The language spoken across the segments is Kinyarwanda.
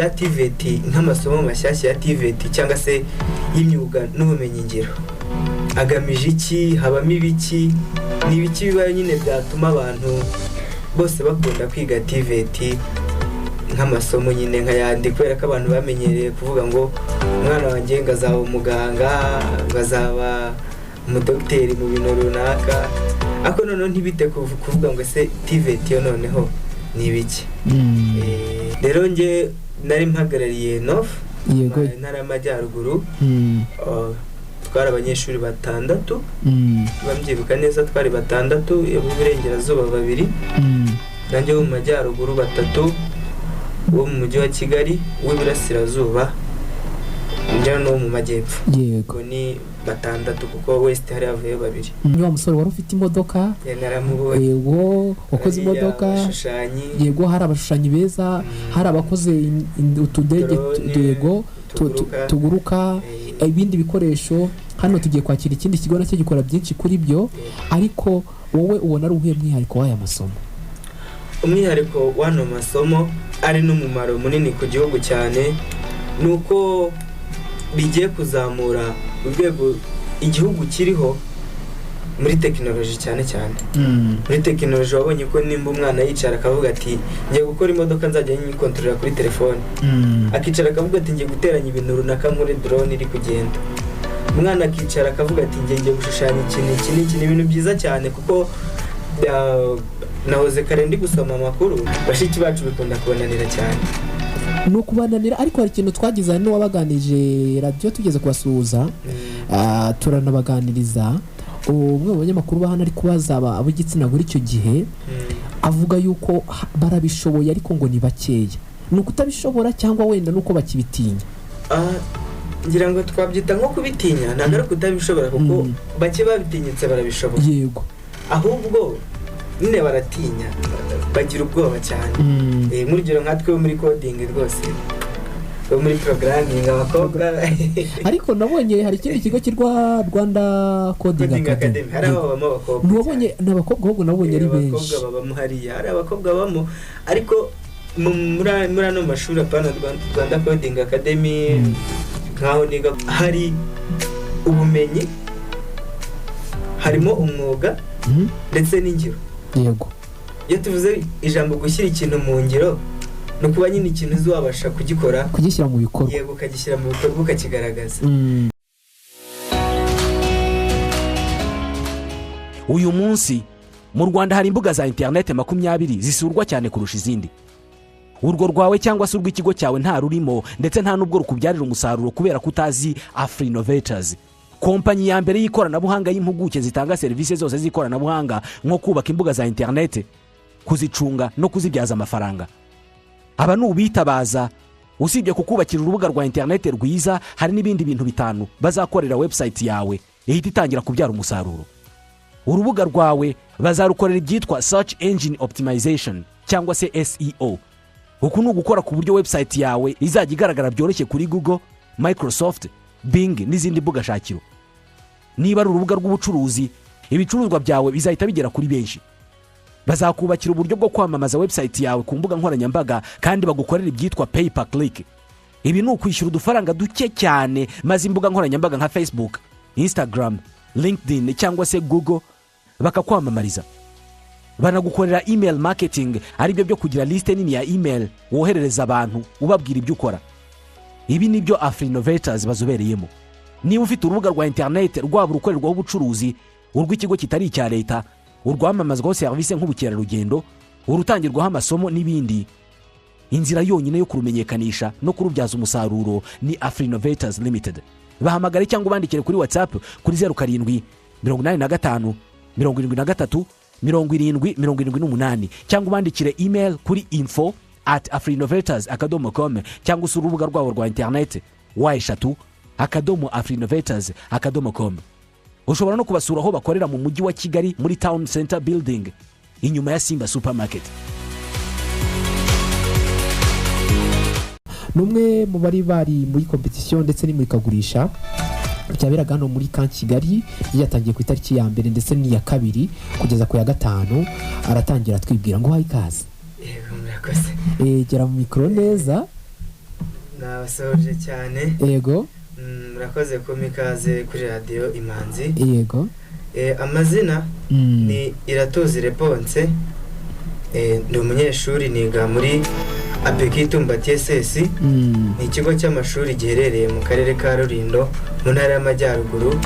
bya TVET nk'amasomo mashyashya ya TVET cyangwa se y'imyuga n'ubumenyingiro agamije iki? Habamo ibiki? Ni ibiki bibaye nyine byatuma abantu bose bakunda kwiga TVET nk'amasomo nyine nk'ayandi? Kubera ko abantu bamenyereye kuvuga ngo umwana wanjye ngo azaba umuganga, ngo azaba umudogiteri mu bintu runaka, ariko noneho ntibite kuvuga ngo ese TVET yo noneho ni ibiki? Rero njye nari mpagarariye North, Intara y'Amajyaruguru. Twari abanyeshuri batandatu, niba mbyibuka neza twari batandatu, ab'Iburengerazuba babiri, nanjye wo mu Majyaruguru batatu, uwo mu Mujyi wa Kigali, uw'Iburasirazuba, njyana n'uwo mu Majyepfo. Ubwo ni batandatu, kuko West hari havuyeyo babiri. Ni wa musore wari ufite imodoka? Naramubonye. Yego, wakoze Hariya imodoka. Abashushanyi. Yego, hari abashushanyi beza, hari abakoze utudege, Drone, yego, tuguruka. Tuguruka, ibindi bikoresho. Hano tugiye kwakira ikindi kigo nacyo gikora byinshi kuri byo. Ariko wowe ubona ari uwuhe mwihariko w'aya masomo? Umwihariko w'ano masomo ari n'umumaro munini ku gihugu cyane ni uko bigiye kuzamura urwego igihugu kiriho muri tekinoloji, cyane cyane muri tekinoloji. Wabonye ko nimba umwana yicara akavuga ati: "Ngiye gukora imodoka nzajya nyikontorora kuri telefone," akicara akavuga ati: "Ngiye guteranya ibintu runaka nkore drone iri kugenda," umwana akicara akavuga ati: "Ngiye gushushanya iki n'iki n'iki," ni ibintu byiza cyane kuko nahoze kare ndi gusoma amakuru, bashiki bacu bikunda kubananira cyane. Ni ukubananira, ariko hari ikintu twagize, hari n'uwabaganije radiyo tugeze kubasuhuza, turanabaganiriza. Umwe mu banyamakuru ba hano ari kubaza ab'igitsina gore icyo gihe, avuga yuko barabishoboye ariko ngo ni bakeya. Ni ukutabishobora cyangwa wenda nuko bakibitinya? Ngira ngo twabyita nko kubitinya, ntabwo ari ukutabishobora, kuko bake babitinyutse barabishobora. Ahubwo nyine baratinya, bagira ubwoba cyane. Nk'urugero nkatwe bo muri coding rwose, bo muri programming, abakobwa. Ariko nabonye hari ikindi kigo cyitwa Rwanda Coding Coding Academy. Academy, hari aho babamo abakobwa. Ntiwabonye ni abakobwa, ahubwo nabonye ari benshi. Abakobwa babamo hariya, hari abakobwa babamo, ariko muri ano mashuri, apana Rwanda Coding Academy, nkaho niga hari ubumenyi, harimo umwuga ndetse n'ingiro. Iyo tuvuze ijambo gushyira ikintu mu ngiro, ni ukuba nyine ikintu uzi wabasha kugikora, kugishyira mu bikorwa. Yego, ukagishyira mu bikorwa, ukakigaragaza. Uyu munsi mu Rwanda hari imbuga za interineti 20 zisurwa cyane kurusha izindi. Urwo rwawe cyangwa se urw'ikigo cyawe nta rurimo, ndetse nta n'ubwo rukubyarira umusaruro kubera ko utazi Afrinovators, kompanyi ya mbere y'ikoranabuhanga y'impuguke zitanga serivisi zose z'ikoranabuhanga, nko kubaka imbuga za interineti, kuzicunga no kuzibyaza amafaranga. Aba ni ubitabaza. Usibye kukubakira urubuga rwa interineti rwiza, hari n'ibindi bintu bitanu bazakorera website yawe ihita itangira kubyara umusaruro. Urubuga rwawe bazarukorera ibyitwa search engine optimization cyangwa se SEO. Uku ni ugukora ku buryo website yawe izajya igaragara byoroshye kuri Google, Microsoft Bing n'izindi mbuga shakiro. Niba ari urubuga rw'ubucuruzi, ibicuruzwa byawe bizahita bigera kuri benshi. Bazakubakira uburyo bwo kwamamaza website yawe ku mbuga nkoranyambaga, kandi bagukorera ibyitwa pay per click. Ibi ni ukwishyura udufaranga duke cyane, maze imbuga nkoranyambaga nka Facebook, Instagram, LinkedIn cyangwa se Google bakakwamamariza. Banagukorera email marketing, aribyo byo kugira lisite nini ya email woherereza abantu ubabwira ibyo ukora. Ibi ni byo Afrinovators bazobereyemo. Niba ufite urubuga rwa interineti, rwaba urukorerwaho ubucuruzi, urw'ikigo kitari icya leta, urwamamazwaho serivisi nk'ubukerarugendo, urutangirwaho amasomo n'ibindi, inzira yonyine yo kurumenyekanisha no kurubyaza umusaruro ni Afrinovators Limited. Bahamagare cyangwa ubandikire kuri WhatsApp kuri 0785 73 70 78, cyangwa ubandikire email kuri info@afrinovators.com, cyangwa usure urubuga rwabo rwa interineti www.afrinovators.com. Ushobora no kubasura aho bakorera mu Mujyi wa Kigali, muri Town Center Building, inyuma ya Simba Supermarket. Ni umwe mu bari muri competition ndetse n'imurikagurisha ryaberaga hano muri Camp Kigali, ryatangiye ku itariki ya mbere ndetse n'iya kabiri kugeza ku ya gatanu. Aratangira atwibwira ngo uhaye ikaze. Yego, murakoze. Gera mu mikoro neza. Nabasohoje cyane. Yego. Murakoze kumpa ikaze kuri Radiyo Imanzi. Yego. Amazina ni Iratuzi Reponse. Ndi umunyeshuri, niga muri APEKI Tumba TSS. Ni ikigo cy'amashuri giherereye mu karere ka Rulindo, mu ntara y'Amajyaruguru,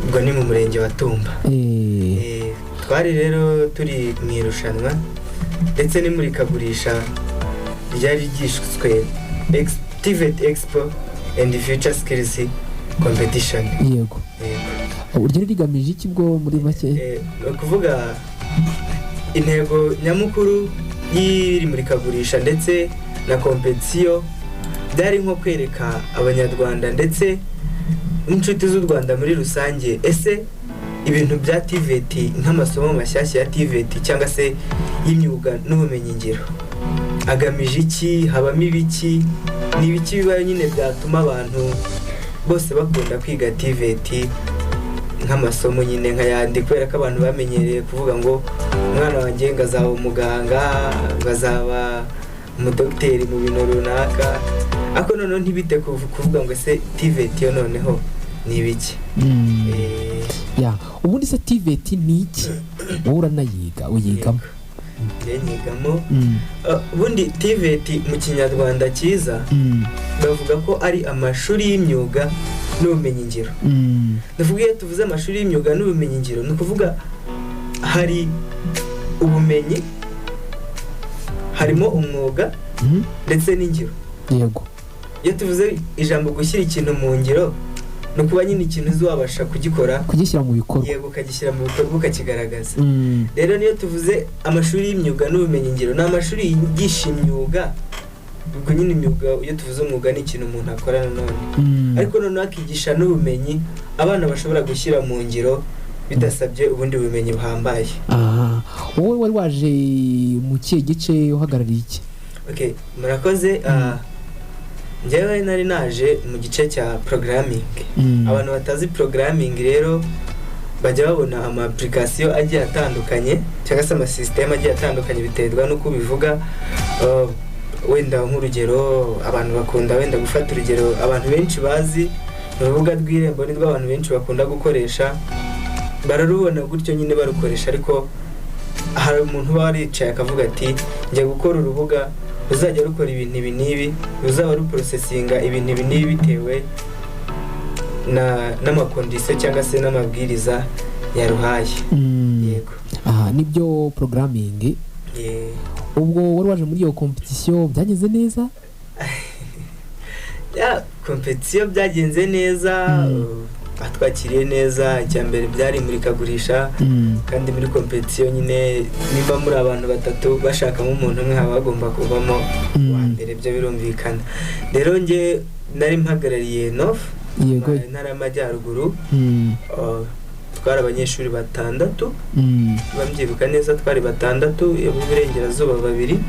ubwo ni mu murenge wa Tumba. Twari rero turi mu irushanwa ndetse n'imurikagurisha ryari ryiswe TVET Expo and Future Skills Competition. Yego. Yego. Ryari rigamije iki bwo muri make? Ni ukuvuga intego nyamukuru y'iri murikagurisha ndetse na competition byari nko kwereka Abanyarwanda ndetse n'inshuti z'u Rwanda muri rusange, ese ibintu bya TVET nk'amasomo mashyashya ya TVET cyangwa se y'imyuga n'ubumenyingiro agamije iki, habamo ibiki, ni ibiki bibayo nyine byatuma abantu bose bakunda kwiga TVET nk'amasomo nyine nk'ayandi, kubera ko abantu bamenyereye kuvuga ngo umwana wanjye ngo azaba umuganga, ngo azaba umudogiteri mu bintu runaka, ariko noneho ntibite kuvuga ngo ese TVET yo noneho ni ibiki? Ya, ubundi se TVET ni iki? Wowe uranayiga, uyigamo? Njye nyigamo. Ubundi TVET mu Kinyarwanda cyiza bavuga ko ari amashuri y'imyuga n'ubumenyingiro. Ndavuga, iyo tuvuze amashuri y'imyuga n'ubumenyingiro, ni ukuvuga hari ubumenyi, harimo umwuga ndetse n'ingiro. Iyo tuvuze ijambo gushyira ikintu mu ngiro, ni ukuba nyine ikintu uzi wabasha kugikora, kugishyira mu bikorwa. Yego, ukagishyira mu bikorwa, ukakigaragaza. Rero niyo tuvuze amashuri y'imyuga n'ubumenyingiro, ni amashuri yigisha imyuga. Ubwo nyine imyuga, iyo tuvuze umwuga, ni ikintu umuntu akora nanone, ariko noneho akigisha n'ubumenyi abana bashobora gushyira mu ngiro bidasabye ubundi bumenyi buhambaye. Aha, wowe wari waje mu kihe gice, uhagarariye iki? Okay, murakoze. Njyewe nari naje mu gice cya programming. Abantu batazi programming rero bajya babona ama application agiye atandukanye cyangwa se amasisiteme agiye atandukanye, biterwa n'uko ubivuga. Wenda nk'urugero, abantu bakunda wenda gufata urugero abantu benshi bazi ni urubuga rw'Irembo, nirwo abantu benshi bakunda gukoresha, bararubona gutyo nyine barukoresha. Ariko hari umuntu uba waricaye akavuga ati njya gukora urubuga ruzajya rukora ibintu ibi n'ibi, ruzaba ruprocessinga ibintu ibi n'ibi bitewe n'ama conditions cyangwa se n'amabwiriza yaruhaye. Yego. Aha nibyo programming. Ubwo wari waje muri iyo competition, byagenze neza? Ya, competition byagenze neza. Batwakiriye neza. Icya mbere byari imurikagurisha, kandi muri competition nyine nimba muri abantu batatu bashakamo umuntu umwe, haba hagomba kuvamo uwa mbere, byo birumvikana. Rero njye nari mpagarariye North, intara y'Amajyaruguru. Twari abanyeshuri batandatu, bambyibuka neza twari batandatu, ab'Iburengerazuba babiri,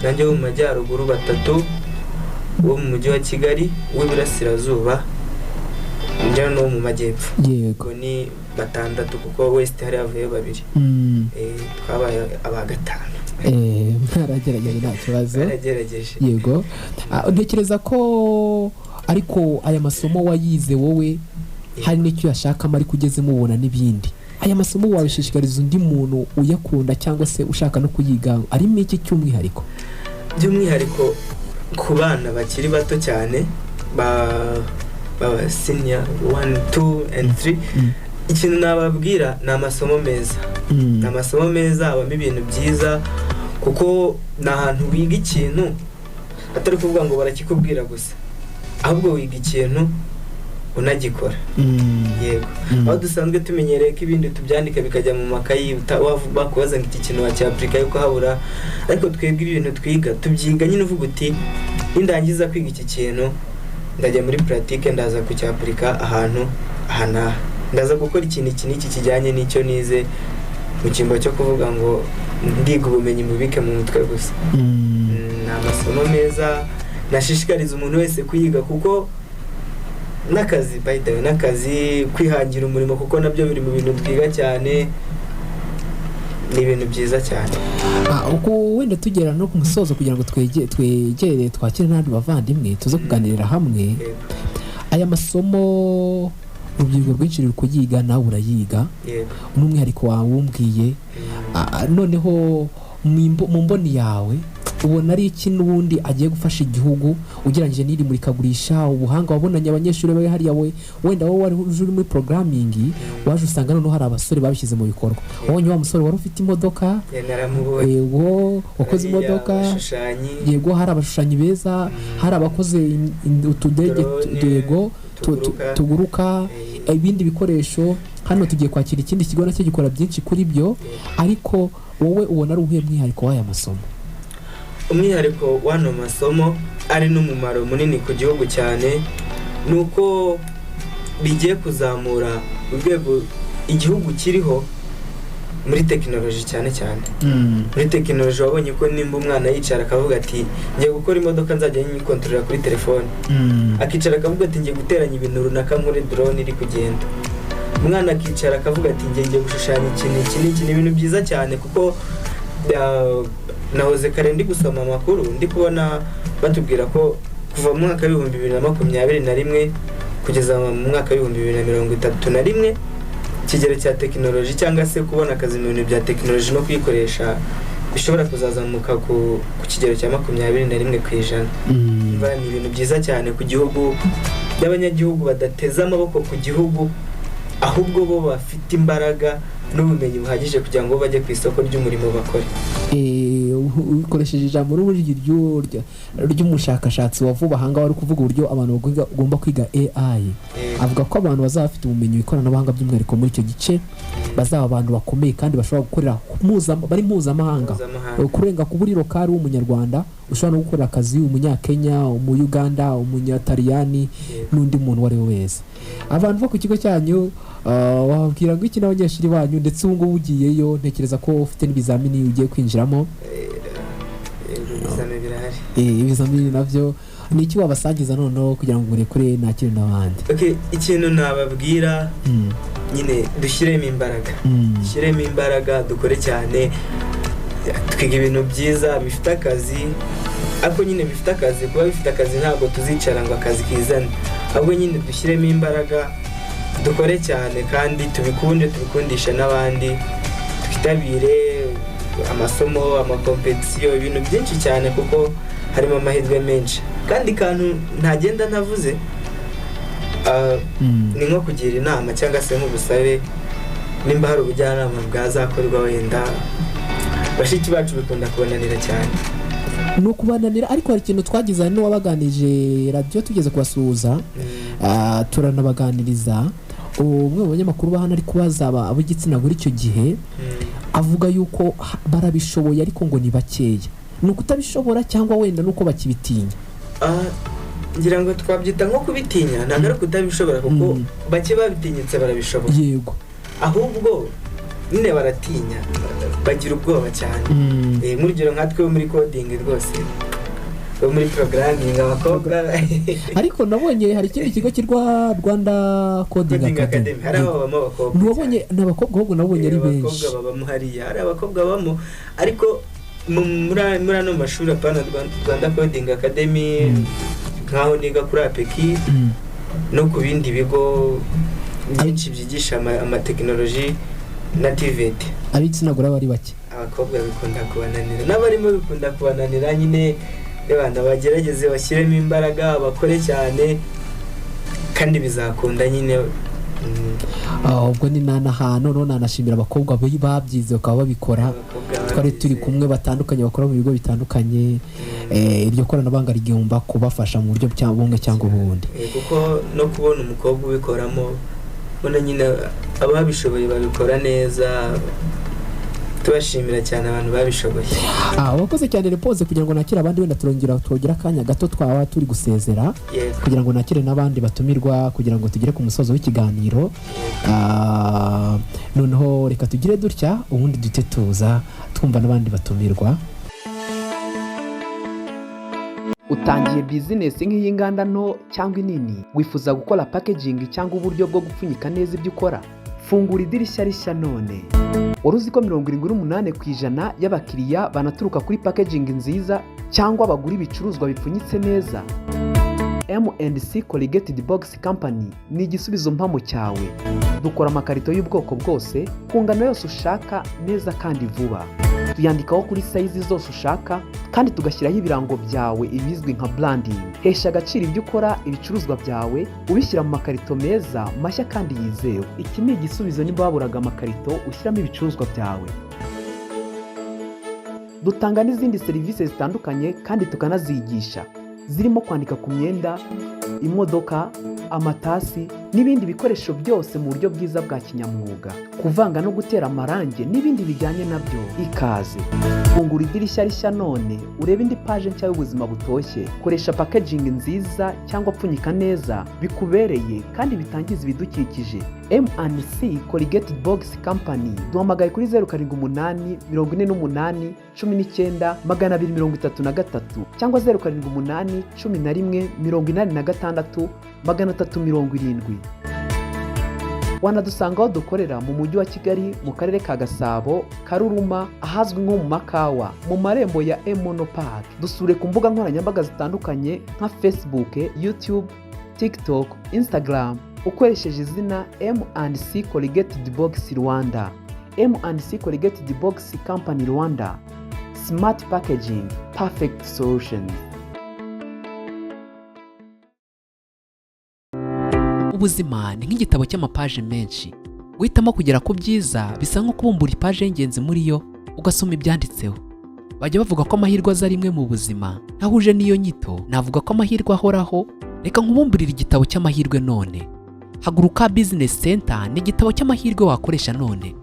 nanjye wo mu Majyaruguru batatu, uwo mu mujyi wa Kigali, uw'Iburasirazuba, njya n'uwo mu Majyepfo. Ubwo ni batandatu, kuko West hari havuyeyo babiri. Twabaye aba gatanu. Mwaragerageje, nta kibazo. Baragerageje. Yego. Ntekereza ko ariko aya masomo wayize wowe hari n'icyo uyashakamo, ariko ugezemo ubona n'ibindi. Aya masomo wabishishikariza undi muntu uyakunda cyangwa se ushaka no kuyiga, arimo iki cy'umwihariko? By'umwihariko ku bana bakiri bato cyane ba baba senior 1, 2 and 3, ikintu nababwira ni amasomo meza. Ni amasomo meza, habamo ibintu byiza, kuko ni ahantu wiga ikintu atari ukuvuga ngo barakikubwira gusa, ahubwo wiga ikintu unagikora. Yego. Aho dusanzwe tumenyereye ko ibindi tubyandika bikajya mu makayi, bakubaza ngo iki kintu wacyapurika yuko habura, ariko twebwe ibintu twiga tubyiga nyine uvuga uti nindangiza kwiga iki kintu ndajya muri pratique, ndaza kucyapurika ahantu aha n'aha, ndaza gukora ikintu iki n'iki kijyanye n'icyo nize, mu cyimbo cyo kuvuga ngo ndiga ubumenyi mubike mu mutwe gusa. Ni amasomo meza, nashishikariza umuntu wese kuyiga, kuko n'akazi, by the way, n'akazi, kwihangira umurimo, kuko nabyo biri mu bintu twiga cyane. Ni ibintu byiza cyane. Uko wenda tugera no ku musozo, kugira ngo twegere twakire n'abandi bavandimwe tuze kuganirira hamwe. Aya masomo urubyiruko rwinshi ruri kuyiga, nawe urayiga, n'umwihariko wawe wumbwiye. Noneho mu mboni yawe ubona ari iki n'ubundi agiye gufasha igihugu ugereranyije n'iri murikagurisha, ubuhanga wabonanye abanyeshuri bari hariya? We wenda wowe wari uje uri muri programming, waje usanga noneho hari abasore babishyize mu bikorwa. Wabonye wa musore wari ufite imodoka? Naramubonye. Yego, wakoze Hariya imodoka. Abashushanyi. Yego, hari abashushanyi beza, hari abakoze utudege Drone, yego, tuguruka. Tuguruka, ibindi bikoresho. Hano tugiye kwakira ikindi kigo nacyo gikora byinshi kuri byo, ariko wowe ubona ari uwuhe mwihariko w'aya masomo? Umwihariko w'ano masomo ari n'umumaro munini ku gihugu cyane ni uko bigiye kuzamura urwego igihugu kiriho muri tekinoloji, cyane cyane muri tekinoloji. Wabonye ko nimba umwana yicara akavuga ati: "Ngiye gukora imodoka nzajya nyikontorora kuri telefone," akicara akavuga ati: "Ngiye guteranya ibintu runaka nkore drone iri kugenda," umwana akicara akavuga ati: "Ngiye gushushanya iki n'iki n'iki," ni ibintu byiza cyane kuko nahoze kare ndi gusoma amakuru, ndi kubona batubwira ko kuva mu mwaka w'2021 kugeza mu mwaka w'2031, ikigero cya tekinoloji cyangwa se kubona akazi mu bintu bya tekinoloji no kuyikoresha bishobora kuzazamuka ku kigero cya 21%. Umva, ni ibintu byiza cyane ku gihugu by'abanyagihugu badateze amaboko ku gihugu, ahubwo bo bafite imbaraga n'ubumenyi buhagije kugira ngo bajye ku isoko ry'umurimo bakore. Ukoresheje ijambo n'uburyo ry'umushakashatsi wa vuba aha ngaha wari kuvuga uburyo abantu bagomba kwiga AI. Avuga ko abantu bazaba bafite ubumenyi mu ikoranabuhanga, by'umwihariko muri icyo gice, bazaba abantu bakomeye kandi bashobora gukorera bari mpuzamahanga. Mpuzamahanga. Kurenga kuba uri local w'umunyarwanda, ushobora no gukorera akazi umunyakenya, umuyuganda, umunyataliyani n'undi muntu uwo ari we wese. Abantu bo ku kigo cyanyu wababwira ngo iki n'abanyeshuri banyu? Ndetse ubu ngubu ugiyeyo, ntekereza ko ufite n'ibizamini ugiye kwinjiramo. Ibizami birahari. Ibizamini nabyo ni iki wabasangiza noneho kugira ngo urekure nakire n'abandi? Okay, ikintu nababwira nyine, dushyiremo imbaraga, dushyiremo imbaraga, dukore cyane, twiga ibintu byiza bifite akazi. Ariko nyine bifite akazi, kuba bifite akazi ntabwo tuzicara ngo akazi kizane, ahubwo nyine dushyiremo imbaraga, dukore cyane kandi tubikunde, tubikundishe n'abandi, twitabire amasomo, amakompetisiyo, ibintu byinshi cyane kuko harimo amahirwe menshi. Kandi kantu ntagenda ntavuze, ni nko kugira inama cyangwa se nk'ubusabe, nimba hari ubujyanama bwazakorwa, wenda bashiki bacu bikunda kubananira cyane. Ni ukubananira, ariko hari ikintu twagize, hari n'uwabaganije radiyo tugeze kubasuhuza, turanabaganiriza. Umwe mu banyamakuru ba hano ari kubaza ab'igitsina gore icyo gihe, avuga yuko barabishoboye ariko ngo ni bakeya. Ni ukutabishobora cyangwa wenda nuko bakibitinya? Ngira ngo twabyita nko kubitinya, ntabwo ari ukutabishobora kuko bake babitinyutse barabishobora. Ahubwo nyine baratinya, bagira ubwoba cyane. Nk'urugero nkatwe bo muri coding rwose, bo muri programming, abakobwa. Ariko nabonye hari ikindi kigo cyitwa Rwanda Coding Coding Academy. Academy, hari aho babamo abakobwa. Ntiwabonye ni abakobwa, ahubwo nabonye ari benshi. Abakobwa babamo hariya, hari abakobwa babamo, ariko muri ano mashuri, apana Rwanda Coding Academy, nk'aho niga kuri APEKI no ku bindi bigo byinshi byigisha amatekinoloji na TVET, ab'igitsina gore aba ari bake. Abakobwa bikunda kubananira, n'abarimo bikunda kubananira nyine. Reba, bagerageze bashyiremo imbaraga, bakore cyane kandi bizakunda nyine. Ubwo ni nanahantu noneho nanashimira abakobwa babyize bakaba babikora. Abakobwa Twari turi babyize. kumwe batandukanye, bakora mu bigo bitandukanye. Iryo koranabuhanga rigomba kubafasha mu buryo bumwe cyangwa ubundi. Kuko no kubona umukobwa ubikoramo, ubona nyine ababishoboye babikora neza. Tubashimira cyane abantu babishoboye. Wakoze cyane Repoze. Kugira ngo nakire abandi, wenda turongera twongera akanya gato, twaba turi gusezera, kugira ngo nakire n'abandi batumirwa, kugira ngo tugere ku musozo w'ikiganiro. Noneho reka tugire dutya, ubundi duhite tuza twumva n'abandi batumirwa. Utangiye bizinesi nk'iy'inganda nto cyangwa inini, wifuza gukora packaging cyangwa uburyo bwo gupfunyika neza ibyo ukora? Fungura idirishya rishya none. Wari uzi ko 78% y'abakiriya banaturuka kuri packaging nziza cyangwa bagura ibicuruzwa bipfunyitse neza? M&C Corrugated Box Company ni igisubizo mpamo cyawe. Dukora amakarito y'ubwoko bwose, ku ngano yose ushaka, neza kandi vuba. Tuyandikaho kuri size zose ushaka kandi tugashyiraho ibirango byawe, ibizwi nka branding. Hesha agaciro ibyo ukora, ibicuruzwa byawe, ubishyira mu makarito meza, mashya kandi yizewe. Iki ni igisubizo niba waburaga amakarito ushyiramo ibicuruzwa byawe. Dutanga n'izindi serivisi zitandukanye kandi tukanazigisha, zirimo kwandika ku myenda, imodoka, amatasi n'ibindi bikoresho byose mu buryo bwiza bwa kinyamwuga, kuvanga no gutera amarangi n'ibindi bijyanye nabyo. Ikaze! Fungura idirishya rishya none, urebe indi paje nshya y'ubuzima butoshye. Koresha packaging nziza cyangwa pfunyika neza bikubereye kandi bitangiza ibidukikije. M&C Corrugated Box Company. Duhamagaye kuri 0784819233 cyangwa 0781186370. Wanadusanga aho dukorera mu Mujyi wa Kigali, mu Karere ka Gasabo, Karuruma, ahazwi nko mu Makawa, mu marembo ya Emono Park. Dusure ku mbuga nkoranyambaga zitandukanye nka Facebook, YouTube, TikTok, Instagram, ukoresheje izina M&C Corrugated Box Rwanda. M&C Corrugated Box Company Rwanda, smart packaging, perfect solutions. Ubuzima ni nk'igitabo cy'amapaje menshi. Guhitamo kugera ku byiza bisa nko kubumbura ipaje y'ingenzi muri yo, ugasoma ibyanditseho. Bajya bavuga ko amahirwe aza rimwe mu buzima. Ntahuje n'iyo nyito, navuga ko amahirwe ahoraho. Reka nkubumburire igitabo cy'amahirwe none. Haguruka Business Center ni igitabo cy'amahirwe wakoresha none.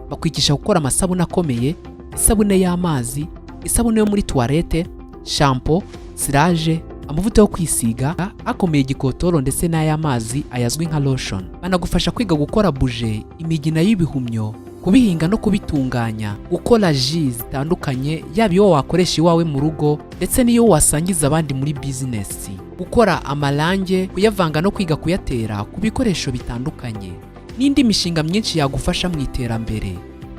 Bakwigisha gukora amasabune akomeye, isabune y'amazi, isabune yo muri toilette, shampoo, siraje, amavuta yo kwisiga akomeye, igikotoro, ndetse n'ay'amazi ayazwi nka lotion. Banagufasha kwiga gukora buje, imigina y'ibihumyo, kubihinga no kubitunganya, gukora jus zitandukanye, yaba iyo wakoresha iwawe mu rugo ndetse n'iyo wasangiza abandi muri bizinesi, gukora amarange, kuyavanga no kwiga kuyatera ku bikoresho bitandukanye, n'indi mishinga myinshi yagufasha mu iterambere,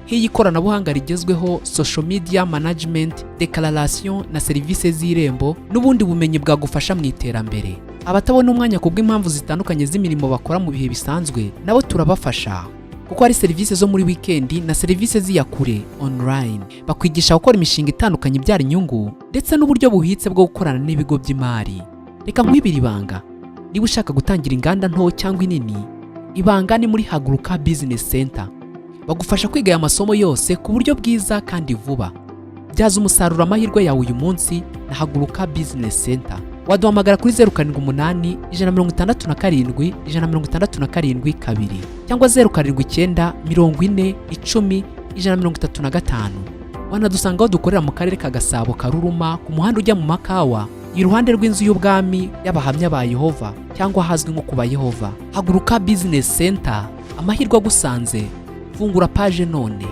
nk'iy'ikoranabuhanga rigezweho, social media management, declaration na serivisi z'Irembo, n'ubundi bumenyi bwagufasha mu iterambere. Abatabona umwanya ku bw'impamvu zitandukanye z'imirimo bakora mu bihe bisanzwe, nabo turabafasha, kuko hari serivisi zo muri wikendi na serivisi z'iyakure, online. Bakwigisha gukora imishinga itandukanye ibyara inyungu, ndetse n'uburyo buhitse bwo gukorana n'ibigo by'imari. Reka nkwibire ibanga: niba ushaka gutangira inganda nto cyangwa inini, ibanga ni muri Haguruka Business Center. Bagufasha kwiga aya masomo yose ku buryo bwiza kandi vuba. Byaza umusaruro amahirwe yawe uyu munsi na Haguruka Business Center. Waduhamagara kuri 0781671672 cyangwa 0794010135. Wanadusanga aho dukorera mu Karere ka Gasabo, Karuruma, ku muhanda ujya mu Makawa, iruhande rw'inzu y'ubwami y'Abahamya ba Yehova, cyangwa ahazwi nko ku Bayehova. Haguruka Business Center, amahirwe agusanze, fungura paje none.